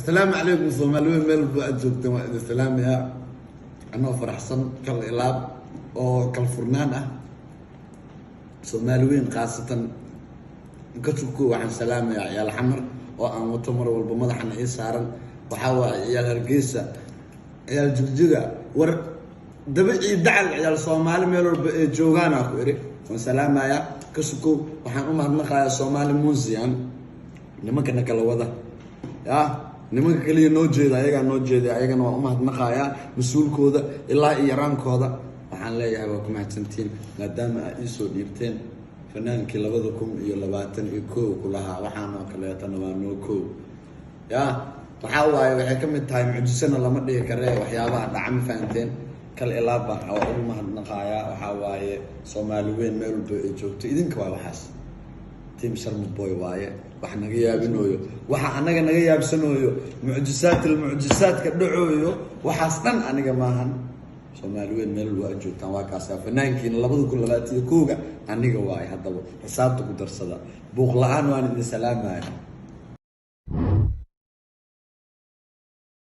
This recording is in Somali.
Asalaamu calaykum, Soomaaliweyn meel walba aad joogteen, waa idin salaamayaa anoo faraxsan, kal ilaab oo kal furnaan ah. Soomaaliweyn khaasatan ka tuko, waxaan salaamayaa ciyaal Xamar oo aan wato mar walba madaxana ii saaran. Waxaa waaye ciyaal Hargeysa, ciyaal Jigjiga, war daba iyo dacal, ciyaal Soomaali meel walba ee joogaana ku iri waan salaamayaa. Ka sukow, waxaan u mahadnaqayaa Soomaali Museum, nimankana kala wada ya, nimanka kaliya noo jeeda, ayagaa noo jeeda, ayagana waan umahadnaqayaa. Mas-uulkooda ilaa iyo yaraankooda waxaan leeyahay waa ku mahadsantiin, maadaama aad iisoo dhiibteen fanaankii 2021 ku lahaa. Waxaanoo kaleetana waa noo kow ya. Waxaa waaye, waxay ka mid tahay mucjisana lama dhihi karee waxyaabaha dhaca, ma fahanteen? Kal ilaab baan waa ugu mahadnaqayaa. Waxaa waaye Soomaali weyn meel walba ay joogto, idinka waay waxaas. Team Sharma Boy waaye wax naga yaabinooyo, waxa anaga naga yaabsanooyo, mucjisaat almucjisaadka dhacooyo, waxaas dhan aniga maahan. Soomaali weyn meel walba aad joogtaan, waa kaasa fanaankiina 2021-ga aniga waaye. Haddaba xisaabta ku darsada, buuq la-aan waan idin salaamaya.